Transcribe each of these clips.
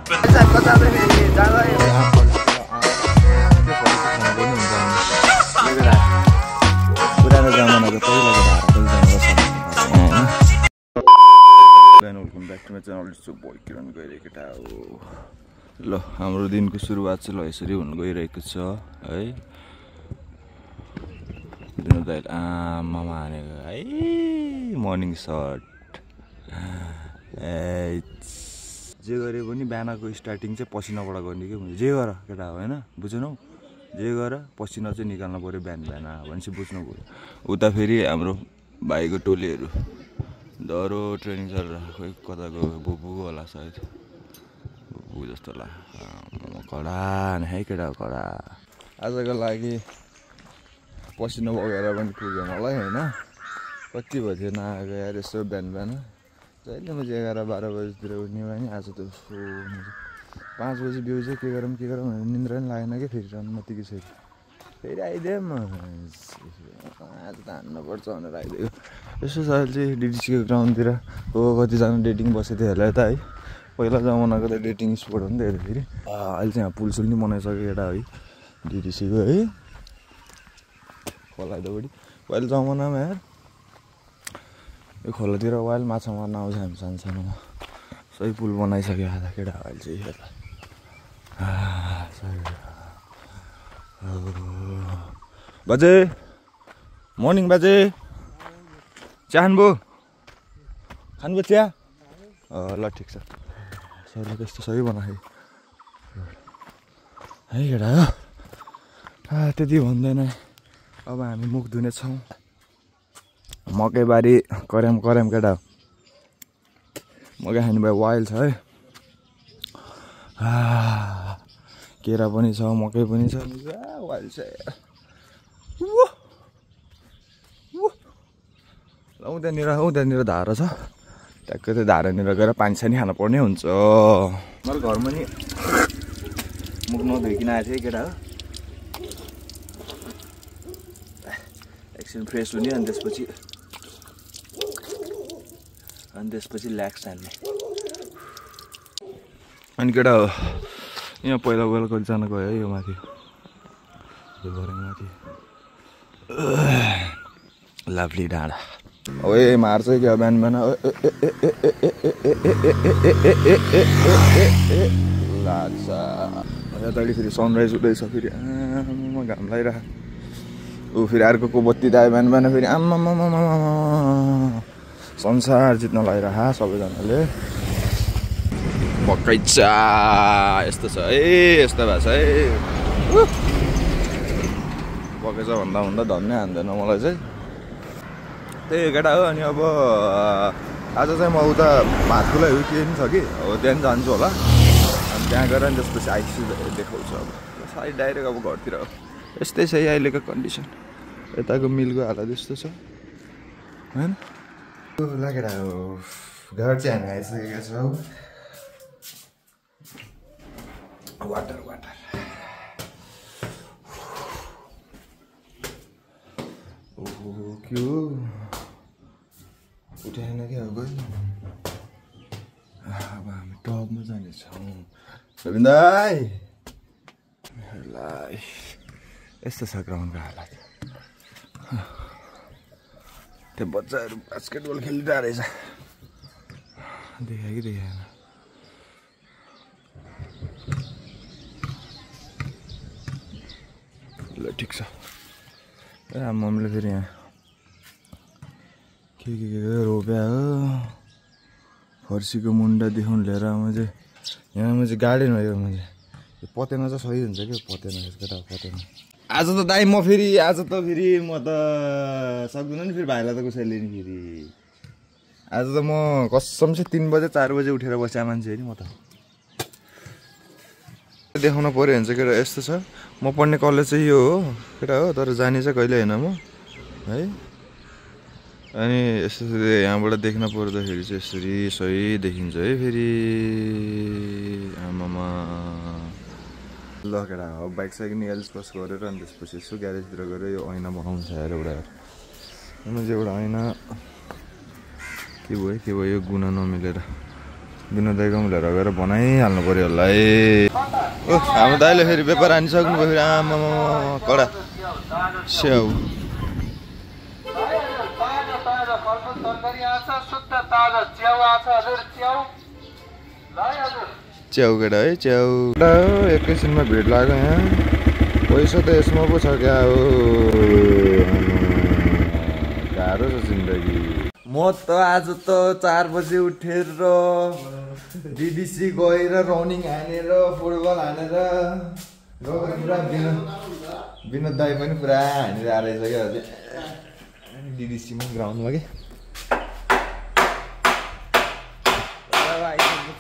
पुरानो जमानाको पहिलाको welcome back to my channel boy Kiran गइरहेको केटा हो। ल हाम्रो दिनको सुरुवात चाहिँ ल यसरी हुन गइरहेको छ है। आमामा हानेको है मर्निङ सट। जे गरे पनि बिहानको स्टार्टिङ चाहिँ पसिनाबाट गर्ने के जे गर केटा होइन बुझेनौ, जे गर पसिना चाहिँ निकाल्नु पऱ्यो बिहान बिहान भनेपछि बुझ्नु पऱ्यो। उता फेरि हाम्रो भाइको टोलीहरू डह्रो ट्रेनिङ गरेर खोइ कता गयो, बुबु होला सायद, बुबु जस्तो लाग्यो। कडा है केटा कडा। आजको लागि पसिना बगेर पनि पुग्यो मलाई होइन। कति बजे नआएको यार यसो बिहान बिहान जहिले म 11-12 बजीतिर उठ्ने भने आज त 5 बजी बिउजे के गरौँ भनेर निन्द्रा पनि लागेन कि फेरि रन्मतीको छोरी फेरि आइदिएँ म। आज त हान्नुपर्छ भनेर आइदिएको। यसो साल चाहिँ डिडिसीको ग्राउन्डतिर हो कतिजना डेटिङ बसेको थियो होला यता है। पहिला जमानाको त डेटिङ स्पोट हो नि त फेरि। अहिले चाहिँ यहाँ पुलसुल नि बनाइसक्यो केटा है डिडिसीको है। खोला त बढी पहिला जमानामा यार यो खोलातिर वाइल माछा मार्न आउँछ हामी सानो सानोमा। सही पुल बनाइसक्यो आधा केटा अहिले चाहिँ हेर्दा। बाजे मर्निङ बाजे चिया खानुभयो चिया? ल ठिक छ। सरले त्यस्तो सही बनायो है केटा हो। त्यति भन्दैन। अब हामी मुख धुनेछौँ। मकैबारी कर्याम केटा हो। मकै खाने भयो वाइल छ है। केरा पनि छ मकै पनि छ वाइल छ। उतानिर धारा छ ट्याक्कै त्यो धारानिर गएर पानी सानी खानु पर्ने हुन्छ। मैले घरमा नि मुख नधोइकन आएको थिएँ केटा हो। एकछिन फ्रेस हुने अनि त्यसपछि ल्याक्स हान्ने। अनि केटा हो यहाँ पहिला कतिजना गयो है यो माथि यो घरको माथि लभली डाँडा। अब मार्छ क्या बिहान बिहान लाग्छ। यतापट्टि फेरि सनराइज हुँदैछ फेरि आमा घाम लागिरह। ऊ फेरि अर्को बत्ती त आयो बिहान बिहान फेरि आम्मामा संसार जित्न लागिरह सबैजनाले। बकैचा यस्तो छ है यस्तो भएको छ है। बकैचा भन्दा धन्नै हान्दैन मलाई चाहिँ त्यही केटा हो। अनि अब आज चाहिँ म उता भातकुला हो के नि छ कि अब त्यहाँ जान्छु होला। अनि त्यहाँ गएर नि त्यसपछि आइसी देखाउँछु। अब सायद डाइरेक्ट अब घरतिर हो। यस्तै छ है अहिलेको कन्डिसन। यताको मिलको हालत यस्तो छ होइन। केटा हो घर चाहिँ हामी आइसकेका छौँ। वाटर के हो उठाएन क्या अब गयो। अब हामी टपमा जानेछौँ रविन्दाई। यस्तो छ ग्राउन्डको हालत। त्यो बच्चाहरू बास्केटबल खेलिरहेको रहेछ। देखायो कि देखाएन। ल ठिक छ। मम्मीले फेरि यहाँ के रोप्या हो। फर्सीको मुन्टादेखि लिएर यहाँ चाहिँ गार्डन हो यो पतेना चाहिँ सही हुन्छ क्या। पतेना केटा पतेना। आज त दाइ म त सक्दिनँ नि फेरि भाइलाई त कसैले नि फेरि। आज त म कसम चाहिँ 3 बजे 4 बजे उठेर बस्या मान्छे हो नि म त। देखाउन पऱ्यो भने चाहिँ केटा यस्तो छ। म पढ्ने कलेज चाहिँ यो हो केटा हो। तर जाने चाहिँ कहिले होइन म है। अनि यस्तो यहाँबाट देख्न पर्दाखेरि चाहिँ यसरी सही देखिन्छ है फेरि आमामा। ल केटा हो बाइक साइक नि एल्सपस गरेर अनि त्यसपछि यसो ग्यारेजतिर गएर यो ऐना बनाउँछ यार एउटा एउटा ऐना के भयो यो गुना नमिलेर विनोद दाइकोमा लिएर गएर बनाइहाल्नु पऱ्यो होला है। ओ हाम्रो दाइले फेरि पेपर हानिसक्नु भयो फेरि। आमा कडा स्याउ च्याउ केटा है च्याउ एकैछिनमा भिड लाग्यो यहाँ। पैसा त यसमा पो छ क्या हो। गाह्रो छ जिन्दगी। म त आज त 4 बजे उठेर डिडिसी गएर रनिङ हानेर फुटबल हानेर पुरा विनोद दाई पनि पुरा हानिरहेको रहेछ क्या डिडिसीमा ग्राउन्डमा कि।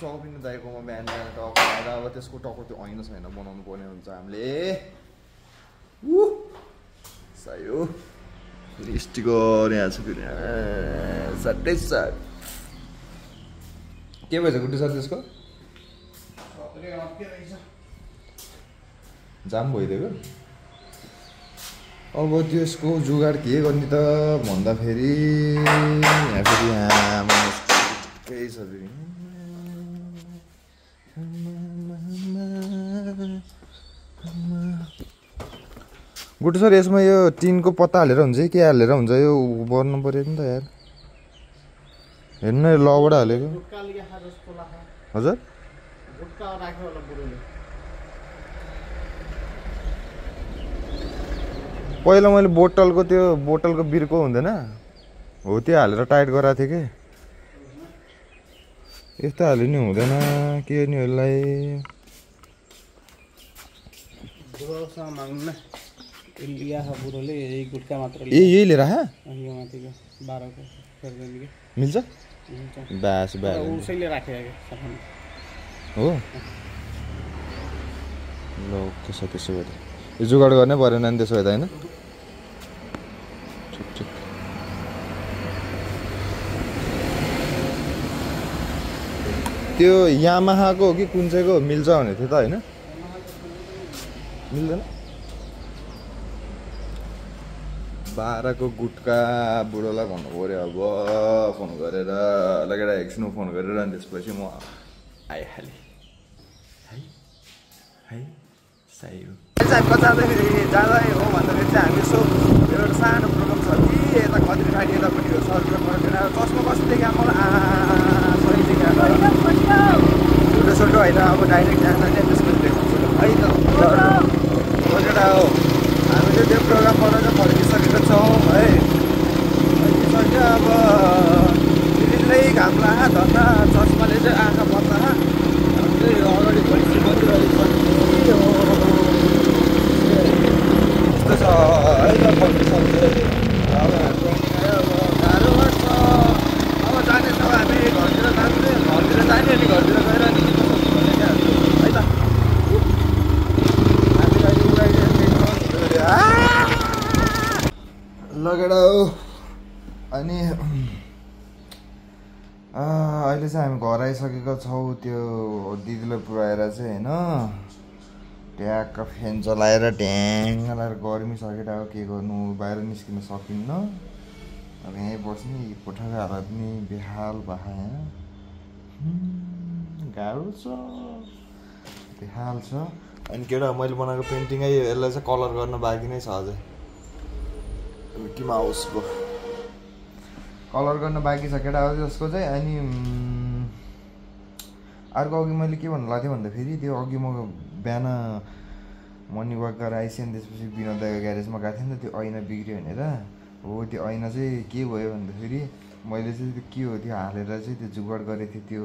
विनोद दाईकोमा बिहान बिहान टक आएर अब त्यसको टक्को त्यो ऐना छैन बनाउनु पर्ने हुन्छ हामीले। सायो स्टिकर यहाँ छ फेरि सट्टै सर्ट के भएछ गुड्डी सर त्यसको जाम भइदिएको। अब त्यसको जुगाड के गर्ने त भन्दाखेरि यहाँ फेरि केही छ फेरि गुड्डी सर यसमा यो टिनको पत्ता हालेर हुन्छ कि के हालेर हुन्छ यो गर्नु पर्यो नि त यार। हेर्नु न लबाट हालेको हजुर। पहिला मैले बोतलको बिर्को हुँदैन हो त्यो हालेर टाइट गराएको थिएँ कि यस्तो हाल्यो नि हुँदैन के नि यसलाई। यही लिएर मिल्छ बास हो ल त्यसो भए यो जुगाड गर्नै परेन नि त्यसो भए त होइन। ठिक ठिक त्यो यामाहाको हो कि कुन चाहिँको मिल्छ भने थियो त होइन मिल्दैन। 12को गुटका बुढोलाई भन्नु पऱ्यो अब फोन गरेर लगेर एकछिन फोन गरेर अनि त्यसपछि म आइहालेँ है है सही हो। जाँदाखेरि जाँदै हो भन्दाखेरि चाहिँ हामी यसो एउटा सानो प्रोग्राम छ कि यता खत्री ठाडी यतापट्टि हो सर्किट चस्मा कस्तोदेखि सही छोटो छोटो होइन अब डाइरेक्ट जाँदाखेरि त्यसपछि देखाउँछु है त केटा हो। हामीले त्यो प्रोग्रामबाट चाहिँ फर्किसकेको छौँ है। फर्किसक्यो अब दिल्लीलै घाम लाग्यो धन्दा चस्माले चाहिँ आँखा पर्दा हामीले अगाडि भइसक्यो बनिरहेको यस्तो छ है त फर्किसक्यो। अब हाम्रो अब गाह्रो छ अब जाने छ हामी घरतिर जाने अनि घरतिर गएर है त लगेर हो। अनि अहिले चाहिँ हामी घर आइसकेको छौँ त्यो दिदीलाई पुऱ्याएर चाहिँ होइन। ट्याक्क फ्यान चलाएर ढ्याङ लगाएर गर्मी सकेर अब के गर्नु बाहिर निस्किन सकिन्न। अब यहीँ बस्ने कोठाको हालत पनि बेहाल भए गाह्रो छ बेहाल छ। अनि केटा मैले बनाएको पेन्टिङै यसलाई चाहिँ कलर गर्न बाँकी नै छ अझै। मिकी माउसको कलर गर्न बाँकी छ केटा हो जसको चाहिँ। अनि अर्को अघि मैले के भन्नु लाग्थेँ भन्दाखेरि त्यो अघि म बिहान मर्निङ वाक गरेर आइसकेँ अनि त्यसपछि विनोद दाइको ग्यारेजमा गएको थिएँ नि त त्यो ऐना बिग्रियो भनेर हो। त्यो ऐना चाहिँ के भयो भन्दाखेरि मैले चाहिँ त्यो के हो त्यो हालेर चाहिँ त्यो जुगाड गरेको थिएँ। त्यो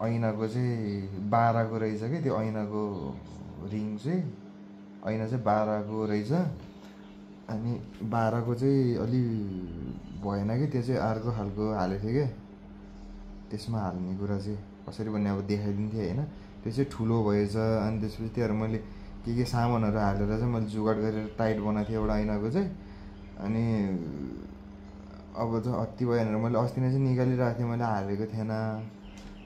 ऐनाको चाहिँ 12को रहेछ कि त्यो ऐनाको रिङ चाहिँ ऐना चाहिँ 12को रहेछ। अनि 12को चाहिँ अलि भएन कि त्यो चाहिँ अर्को खालको हालेको थिएँ क्या। त्यसमा हाल्ने कुरा चाहिँ कसरी भन्ने अब देखाइदिन्थेँ होइन। त्यो चाहिँ ठुलो भएछ। अनि त्यसपछि त्योहरू मैले के सामानहरू हालेर चाहिँ मैले जुगाड गरेर टाइट बनाएको थिएँ एउटा ऐनाको चाहिँ। अनि अब चाहिँ अति भयो भनेर मैले अस्ति नै चाहिँ निकालिरहेको थिएँ मैले हालेको थिएन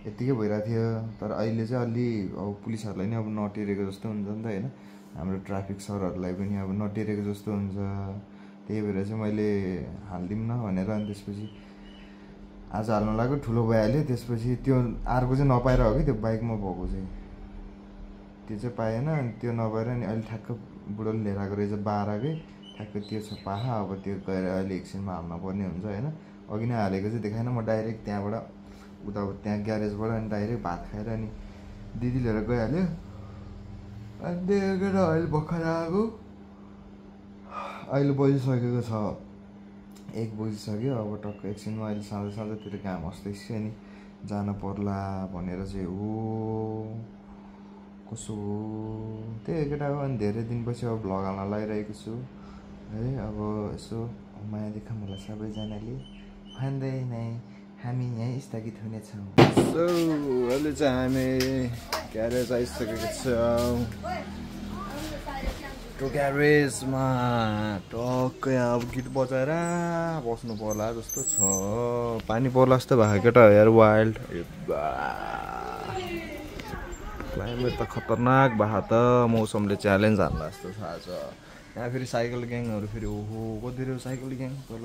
यत्तिकै भइरहेको थियो। तर अहिले चाहिँ अलि अब पुलिसहरूलाई नि अब नटेरेको जस्तो हुन्छ नि त होइन। हाम्रो ट्राफिक सरहरूलाई पनि अब नटेरेको जस्तो हुन्छ। त्यही भएर चाहिँ मैले हालिदिउँ न भनेर अनि त्यसपछि आज हाल्नु लाग्यो ठुलो भइहाल्यो त्यसपछि त्यो अर्को चाहिँ नपाएर हो कि त्यो बाइकमा भएको चाहिँ त्यो चाहिँ पाएन अनि त्यो नभएर अनि अहिले ठ्याक्क बुढोले लिएर आएको रहेछ 12 कै ठ्याक्क त्यो छ पाहा अब त्यो गएर अहिले एकछिनमा हाल्न पर्ने हुन्छ होइन अघि नै हालेको चाहिँ देखाएन म डाइरेक्ट त्यहाँबाट उता त्यहाँ ग्यारेजबाट अनि डाइरेक्ट भात खाएर अनि दिदी लिएर गइहाल्यो अनि देखेर अहिले भर्खर आएको अहिले बजिसकेको छ 1 बजिसक्यो अब टक्क एकछिनमा अहिले साँझतिर काम अस्दैछु अनि जान पर्ला भनेर चाहिँ हो कसो त्यही केटा हो अनि धेरै दिनपछि अब भ्लग हाल्न लागिरहेको छु है अब यसो माया देखा मलाई सबैजनाले भन्दै नै हामी यहीँ स्थगित हुनेछौँ सो अहिले चाहिँ हामी ग्यारेज आइसकेको छौँ त्यो ग्यारेजमा टक्कै अब गीत बजाएर बस्नु पर्ला जस्तो छ पानी पर्ला जस्तो भएको केटा यार वाइल्ड क्लाइमेट त खतरनाक भएको त मौसमले च्यालेन्ज हान्ला जस्तो थाहा छ यहाँ फेरि साइकल ग्याङहरू फेरि ओहो कति रहेछ साइकल ग्याङ तल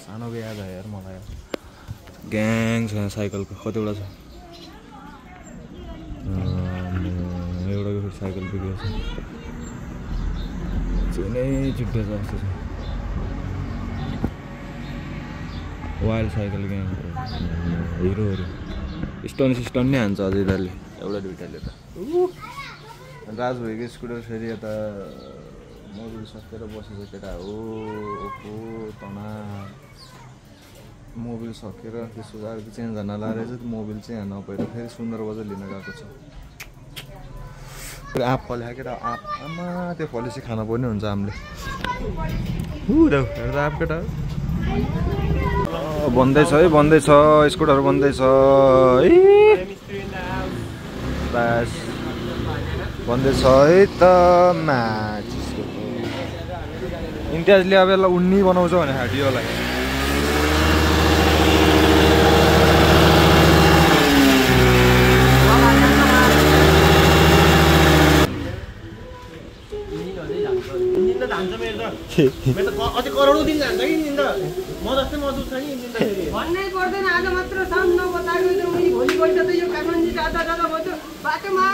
सानोको याद आयो यार मलाई ग्याङ छ यहाँ साइकलको कतिवटा छ एउटाको फेरि साइकल बिग्रेको छ नै चिट्टो छ जस्तो छ वाइल्ड साइकल ग्याङ हिरोहरू स्टन नै हान्छ अझै यिनीहरूले एउटा दुइटाले त राज भएको स्कुटर फेरि यता मोबिल सकेर बसेको केटा हो ओहो तना मोबिल सकेर त्यसको अर्को चेन्ज गर्न लाएर चाहिँ मोबिल चाहिँ नपाएर फेरि सुन्दर बजार लिन गएको छ आँप फल्यो केटा आँप आमा त्यो फलेपछि खान पर्ने हुन्छ हामीले हेर्दा आँप केटा बन्दैछ है बन्दैछ स्कुटरहरू बन्दैछ है बस बन्दैछ है त म्याच इन्टियाजले अब यसलाई उन्नी बनाउँछ भने हाडियोलाई अझै करोडौँ दिन जान्छ कि निन्द म जस्तै मजदुर छ नि भन्नै पर्दैन आज मात्र साम नबताएको भोलि गइस त यो काठमाडौँ जाँदा जाँदा भयो बाटोमा